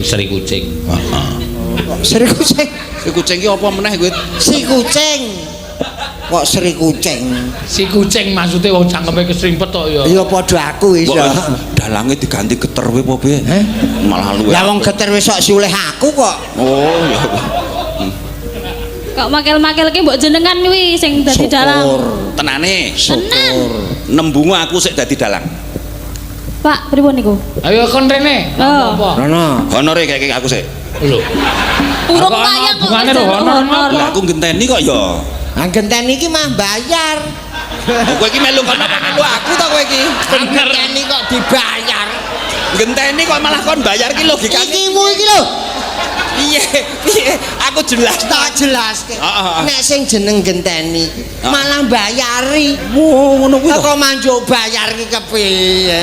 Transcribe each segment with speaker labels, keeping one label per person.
Speaker 1: Sri Kucing.
Speaker 2: Heeh.
Speaker 3: Sri Kucing.
Speaker 2: Sri Kucing ki apa meneh kowe?
Speaker 3: Si kucing. Kok Sri Kucing?
Speaker 1: Si kucing maksudnya wong cangkeme kesrimpet kok ya.
Speaker 3: Ya padha aku iso.
Speaker 2: Mbok dalange diganti geter kowe apa piye?
Speaker 3: Heh?
Speaker 2: Malah luwe.
Speaker 3: Lah wong geter wis sok suleh aku kok.
Speaker 2: Oh ya.
Speaker 4: Kok makel-makel ki mbok jenengan kuwi sing dadi dalang.
Speaker 3: Syukur.
Speaker 2: Tenane.
Speaker 3: Syukur.
Speaker 2: Nembungu aku sik dadi dalang.
Speaker 4: Pak, pripun niku?
Speaker 1: Ayo kon rene.
Speaker 4: Oh.
Speaker 1: Apa?
Speaker 3: Rono.
Speaker 2: Honore kayak aku sik.
Speaker 1: Lho.
Speaker 4: Urung
Speaker 1: Kok ana
Speaker 4: wayang kok
Speaker 1: hubungane
Speaker 4: wis
Speaker 1: lho,
Speaker 4: jaluk
Speaker 1: honor
Speaker 4: honor.
Speaker 2: Lah aku ngenteni kok ya.
Speaker 3: Ah genteni iki mah bayar.
Speaker 2: Oh, kowe iki melu kono apa melu aku to kowe iki?
Speaker 1: Bener.
Speaker 3: Genteni kok dibayar.
Speaker 2: Ngenteni kok malah kon bayar ki logikane.
Speaker 3: Ikimu iki lho.
Speaker 2: Piye? Piye? Aku jelas
Speaker 3: Tak jelaske.
Speaker 2: Heeh, heeh.
Speaker 3: Nek sing jeneng genteni malah bayari.
Speaker 2: Oh, ngono kuwi
Speaker 3: Lah
Speaker 2: to.
Speaker 3: kok manjuk bayar ki kepiye?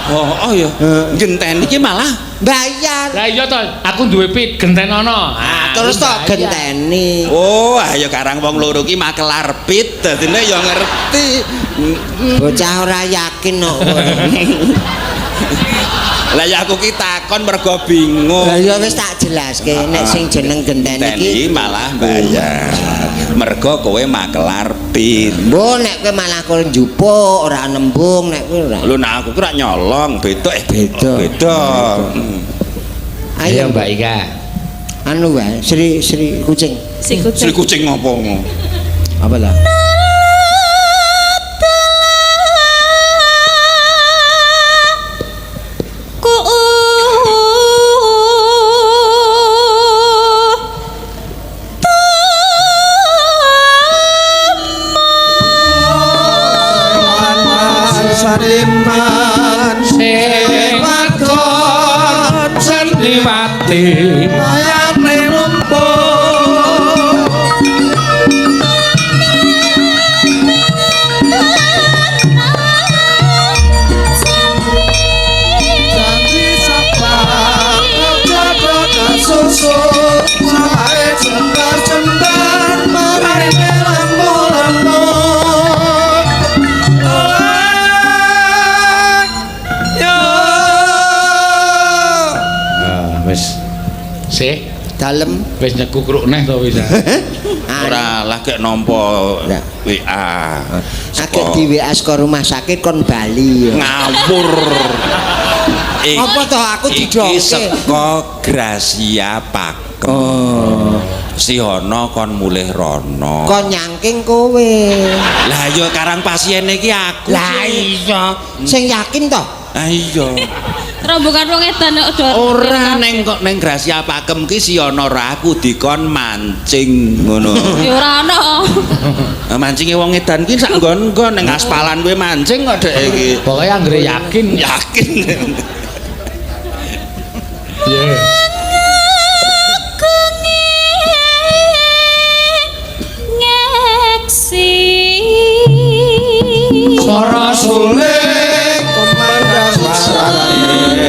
Speaker 2: Oh, oh ya. Ngenteni ki malah
Speaker 3: Bayar.
Speaker 1: Lah iya to, aku duwe pit gentenono. Ah,
Speaker 3: Terus
Speaker 1: aku
Speaker 3: to
Speaker 1: bayar.
Speaker 3: genteni.
Speaker 2: Oh, ayo karang wong loro ki makelar pit, dadine ya ngerti.
Speaker 3: Bocah ora yakin kok.
Speaker 2: Lah ya aku ki takon mergo bingung.
Speaker 3: Lah ya wis tak jelaske nek sing jeneng genteni
Speaker 2: Genteni
Speaker 3: iki
Speaker 2: malah bayar. Mergo kowe makelar pit.
Speaker 3: Mbok nek kowe malah kowe njupuk ora nembung nek kowe ora.
Speaker 2: Lho nek aku ki rak nyolong, beda eh.
Speaker 3: Beda.
Speaker 2: Beda.
Speaker 1: Ayo Mbak Ika.
Speaker 3: Anu wae, Sri Sri Kucing.
Speaker 4: Si
Speaker 2: Sri
Speaker 4: kucing.
Speaker 2: Kucing ngopo ngono?
Speaker 3: Apa lah?
Speaker 4: Ku
Speaker 5: Sariman
Speaker 1: Sing
Speaker 5: wadon
Speaker 1: Sandiwati.
Speaker 5: mayane rumput janji sabar jodoh susu sae jembar-jembar marine lampu-lampu. Yo.
Speaker 1: Ah, wis. Sih,
Speaker 3: Dalem.
Speaker 1: wis nyekukruk neh to wis.
Speaker 2: Ora lah gek nampa
Speaker 3: Lah.
Speaker 2: WA.
Speaker 3: Agek di WA saka rumah sakit kon bali.
Speaker 2: Ngawur.
Speaker 3: Apa toh aku
Speaker 2: Iki
Speaker 3: didoke?
Speaker 2: saka Gracia Pakem.
Speaker 3: Oh.
Speaker 2: Sihono kon mulih rono.
Speaker 3: Kon nyangking kowe.
Speaker 2: Lah ya karang pasiene iki aku.
Speaker 3: Lah iya, sing yakin toh?
Speaker 2: Ah iya.
Speaker 4: Rombongan wong edan kok do.
Speaker 2: Ora neng kok neng Gracia Pakem ki sihono ra aku dikon mancing ngono.
Speaker 4: Ya ora ono.
Speaker 2: Lah, mancinge wong edan ki sak nggon-nggon neng aspalan kowe mancing kok dek iki.
Speaker 1: Pokoke anggere yakin.
Speaker 2: Yakin.
Speaker 1: Iya.
Speaker 4: Ngeksi.
Speaker 1: Swara
Speaker 5: Suling kumandang suarane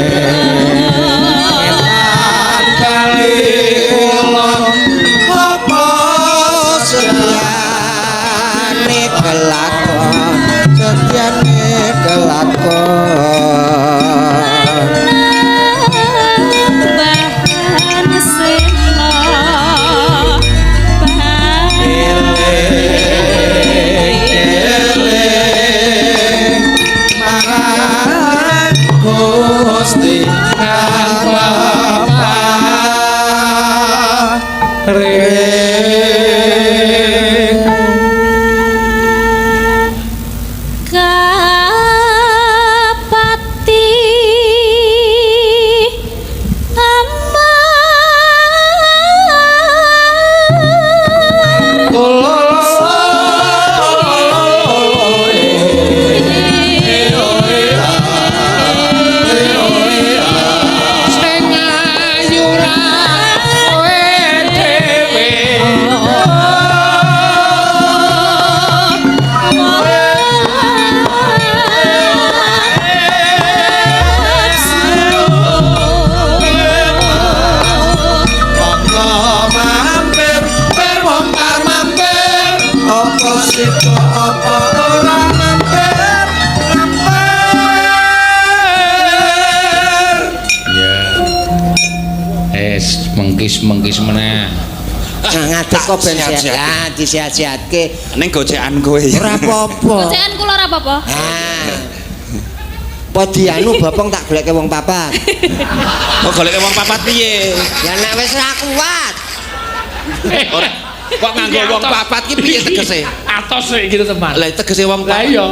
Speaker 5: etan kali kulon apa
Speaker 3: Setiane kelakon, setiane kelakon.
Speaker 4: Bahan sela.
Speaker 5: Eling marang Gusti kang paring.
Speaker 4: Kapati amar.
Speaker 1: Sing ayu ra kowe dhewe. Es mengkis-mengkis meneh.
Speaker 3: Nah, ngadeg kok ben
Speaker 2: Sehat-sehat.
Speaker 3: sehat, disehat-sehatke.
Speaker 2: Ning gocekan kowe.
Speaker 3: Ora apa-apa.
Speaker 4: Gocekan kula ora apa-apa.
Speaker 3: Ah. Podianu bopong tak goleke wong papat.
Speaker 2: Kok goleke wong papat piye?
Speaker 3: Ya nek wis ra kuat.
Speaker 2: Ora kok nganggo wong papat ki piye tegese?
Speaker 1: Atos iki teman.
Speaker 2: Lah tegese wong
Speaker 1: Lah
Speaker 2: papat.
Speaker 1: iya.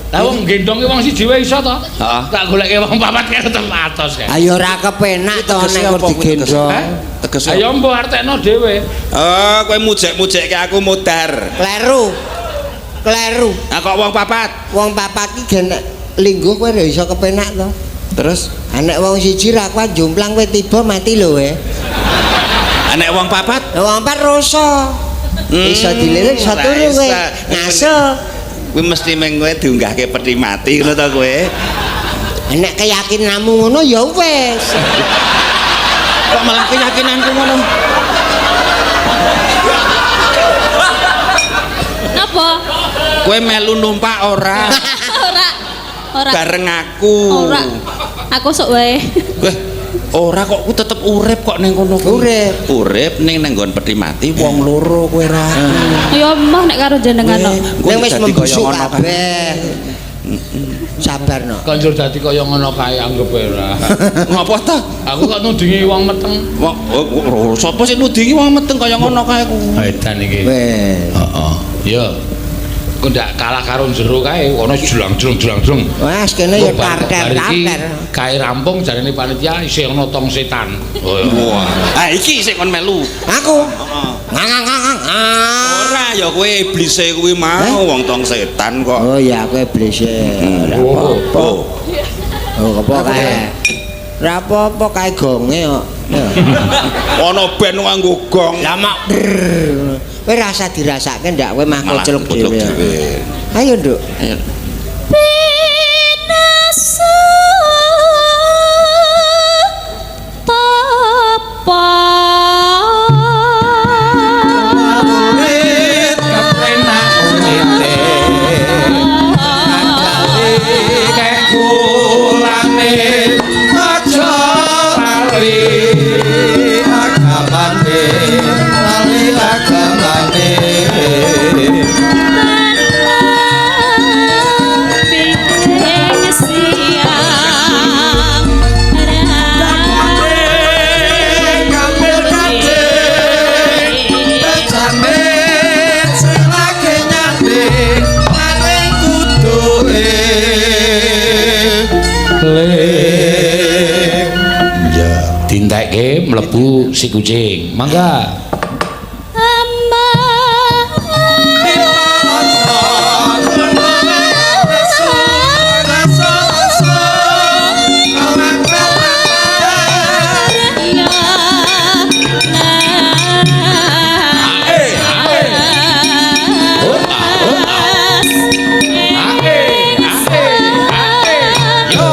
Speaker 1: Lah wong gendong ki wong siji wae iso to.
Speaker 2: Heeh.
Speaker 1: Tak goleke wong papat ki tetep atos kae.
Speaker 3: Ayo ora kepenak to
Speaker 2: Tegese
Speaker 3: nek
Speaker 2: apa
Speaker 3: kur
Speaker 2: kuwi tegese?
Speaker 3: digendong.
Speaker 1: Heh?
Speaker 2: Tegese.
Speaker 1: Ayo mbok artekno dhewe.
Speaker 2: Oh, kowe mujek-mujekke aku modar.
Speaker 3: Kleru. Kleru.
Speaker 2: Nah kok wong papat?
Speaker 3: Wong papat ki gen lingguh kowe ora iso kepenak to.
Speaker 2: Terus
Speaker 3: Ah, nek wong siji ra kuat jomplang kowe tiba mati lho we.
Speaker 2: Ah, nek wong papat?
Speaker 3: Lah wong papat rasa. Iso dilirik iso
Speaker 2: ora
Speaker 3: turu kowe.
Speaker 2: iso.
Speaker 3: Ngaso.
Speaker 2: Kuwi mesti meng kowe diunggahke peti mati ngono to kowe.
Speaker 3: Nek keyakinanmu ngono ya wis.
Speaker 2: Kok malah keyakinanku ngono?
Speaker 4: Napa?
Speaker 2: Kowe melu numpak ora?
Speaker 4: Ora. Ora.
Speaker 2: Bareng aku.
Speaker 4: Ora. Aku sok wae.
Speaker 2: Weh, ora kok ku tetep urip kok ning kono kuwi.
Speaker 3: Urip.
Speaker 2: Urip ning nang nggon peti mati wong loro kowe ra.
Speaker 4: Ya emoh nek karo jenengan kok.
Speaker 3: Ning wis
Speaker 2: Dadi kaya
Speaker 3: membusuk
Speaker 2: ngono kae.
Speaker 3: kabeh. Sabar no.
Speaker 1: Kok njur dadi kaya ngono kae anggep ora.
Speaker 2: Ngopo ta?
Speaker 1: Aku kok nudingi wong meteng.
Speaker 2: Wong oh, sapa sing nudingi wong meteng kaya ngono kae ku.
Speaker 1: Edan iki.
Speaker 3: Wes.
Speaker 1: Heeh. Ya. Kok ndak kalah karo jero kae, ono jlang-jlung jlang-jlung.
Speaker 3: Wes kene ya tarter tarter.
Speaker 1: Kae rampung jarene panitia isih ana tong setan. Oh, iya.
Speaker 2: Wah. Ah iki sing kon melu.
Speaker 3: Aku.
Speaker 2: Heeh.
Speaker 3: Ngang ngang ngang.
Speaker 2: Ora ya kowe iblise kuwi mau wong tong setan kok.
Speaker 3: Oh ya aku iblis. Ora
Speaker 1: Oh.
Speaker 3: apa-apa.
Speaker 2: Oh.
Speaker 3: Oh apa kae? Ora apa-apa kae gonge kok. Ya.
Speaker 2: Ana ben nganggo gong.
Speaker 3: Lah mak kowe rasa dirasake ndak kowe mah
Speaker 2: Malah
Speaker 3: koclok
Speaker 2: koclok
Speaker 3: dhewe.
Speaker 2: dhewe.
Speaker 3: Ayo nduk.
Speaker 2: Ayo.
Speaker 4: Pinasa tapa
Speaker 5: Murid kepenak umite Kekulane aja lali agamane lali agamane
Speaker 4: Ping siang
Speaker 5: Kampir kancing Pecane sing lagi nyanding maring kuduke Ling
Speaker 1: Ya, dintekke mlebu si kucing. Mangga.
Speaker 4: Amma
Speaker 1: Ae, ae, ae. Yo.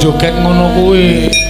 Speaker 1: joget ngono kuwi.